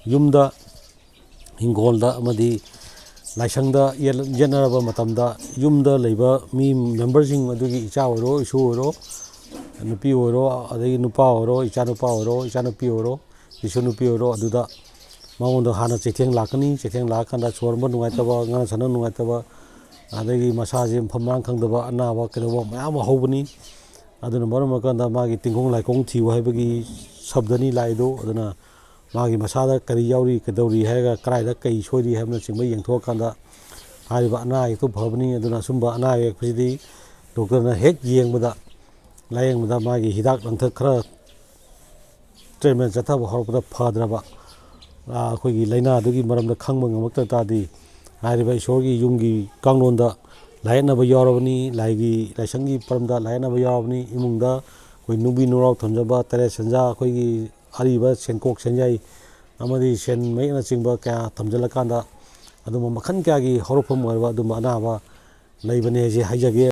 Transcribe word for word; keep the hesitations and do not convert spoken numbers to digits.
ꯌꯨꯝꯗ, ꯍꯤꯡꯒꯣꯜꯗ ꯑꯃꯗꯤ ꯂꯥꯏꯁꯪꯗ ꯌꯦꯠ-, ꯌꯦꯠꯅꯔꯕ ꯃꯇꯝꯗ, ꯌꯨꯝꯗ ꯂꯩꯕ ꯃꯤ ꯃꯦꯝꯕꯔꯁꯤꯡ ꯑꯗꯨꯒꯤ ꯏꯆꯥ ꯑꯣꯏꯔꯣ, ꯏꯁꯨ ꯑꯣꯏꯔꯣ, ꯅꯨꯄꯤ ꯑꯣꯏꯔꯣ, ꯑꯗꯒꯤ ꯅꯨꯄꯥ ꯑꯣꯏꯔꯣ, ꯏꯆꯥꯅꯨꯄꯥ ꯑꯣꯏꯔꯣ, ꯏꯆꯥꯅꯨꯄꯤ ꯑꯣꯏꯔꯣ, ꯏꯁꯨ ꯅꯨꯄꯤ ꯑꯣꯏꯔꯣ, ꯑꯗꯨꯗ ꯃꯉꯣꯟꯗ ꯍꯥꯟꯅ ꯆꯩꯊꯦꯡ ꯂꯥꯛꯀꯅꯤ꯫ ꯆꯩꯊꯦꯡ ꯂꯥꯛꯑꯀꯥꯟꯗ ꯁꯣꯔ ꯍꯣꯟꯕ ꯅꯨꯡꯉꯥꯏꯇꯕ, ꯉꯥ ꯁꯥꯟꯅ ꯅꯨꯡꯉꯥꯏꯇꯕ, ꯑꯗꯒꯤ ꯃꯁꯥꯁꯦ ꯃꯐꯝ ꯃꯔꯥꯡ ꯈꯪꯗꯕ, ꯑꯅꯥꯕ ꯀꯩꯗꯧꯕ ꯃꯌꯥꯝ ꯑꯃ ꯍꯧꯕꯅꯤ꯫ ꯑꯗꯨꯅ ꯃꯔꯝ ꯑꯣꯏꯔꯀꯥꯟꯗ ꯃꯥꯒꯤ ꯇꯤꯡꯈꯣꯡ ꯂꯥꯏꯈꯣꯡ ꯊꯤꯌꯨ ꯍꯥꯏꯕꯒꯤ ꯁꯕꯗꯅꯤ ꯂꯥꯛꯏꯗꯣ꯫ ꯑꯗꯨꯅ ꯃꯥꯒꯤ ꯃꯁꯥꯗ ꯀꯔꯤ ꯌꯥꯎꯔꯤ, ꯀꯩꯗꯧꯔꯤ ꯍꯥꯏꯔꯒ, ꯀꯗꯥꯏꯗ ꯀꯔꯤ ꯁꯣꯏꯔꯤ ꯍꯥꯏꯕꯅꯆꯤꯡꯕ ꯌꯦꯡꯊꯣꯛꯑꯀꯥꯟꯗ ꯍꯥꯏꯔꯤꯕ ꯑꯅꯥ ꯑꯌꯦꯛꯇꯨ ꯐꯕꯅꯤ꯫ ꯑꯗꯨꯅ ꯑꯁꯨꯝꯕ ꯑꯅꯥ ꯑꯌꯦꯛꯁꯤꯗꯤ ꯗꯣꯛꯇꯔꯅ ꯍꯦꯛ ꯌꯦꯡꯕꯗ, ꯂꯥꯌꯦꯡꯕꯗ ꯃꯥꯒꯤ ꯍꯤꯗꯥꯛ ꯂꯥꯡꯊꯛ ꯈꯔ ꯇ꯭ꯔꯤꯠꯃꯦꯟ ꯆꯠꯊꯕ ꯍꯧꯔꯛꯄꯗ ꯐꯗ꯭ꯔꯕ, ꯑꯩꯈꯣꯏꯒꯤ ꯂꯥꯏꯅꯥꯗꯨꯒꯤ ꯃꯔꯝꯗ ꯈꯪꯕ ꯉꯝꯃꯛꯇ ꯇꯥꯔꯗꯤ, ꯍꯥꯏꯔꯤꯕ ꯏꯁꯣꯔꯒꯤ ꯌꯨꯝꯒꯤ ꯀꯥꯡꯂꯣꯟꯗ ꯂꯥꯏꯌꯦꯠꯅꯕ ꯌꯥꯎꯔꯕꯅꯤ, ꯂꯥꯏꯒꯤ ꯂꯥꯏꯁꯪꯒꯤ ꯃꯔꯝꯗ ꯂꯥꯏꯌꯦꯠꯅꯕ ꯌꯥꯎꯔꯕꯅꯤ, ꯏꯃꯨꯡꯗ ꯑꯩꯈꯣꯏ ꯅꯨꯡꯕꯤ ꯅꯨꯡꯔꯥꯎ ꯊꯝꯖꯕ, ꯇꯔꯦꯠ ꯁꯦꯟꯖꯥ, ꯑꯩꯈꯣꯏꯒꯤ ꯑꯔꯤꯕ ꯁꯦꯟꯀꯣꯛ ꯁꯦꯟꯌꯥꯏ ꯑꯃꯗꯤ ꯁꯦꯟ ꯃꯌꯦꯛꯅꯆꯤꯡꯕ ꯀꯌꯥ ꯊꯝꯖꯤꯜꯂꯀꯥꯟꯗ, ꯑꯗꯨꯝꯕ ꯃꯈꯜ ꯀꯌꯥꯒꯤ ꯍꯧꯔꯛꯐꯝ ꯑꯣꯏꯔꯕ ꯑꯗꯨꯝꯕ ꯑꯅꯥꯕ ꯂꯩꯕꯅꯦ ꯍꯥꯏꯁꯦ ꯍꯥꯏꯖꯒꯦ꯫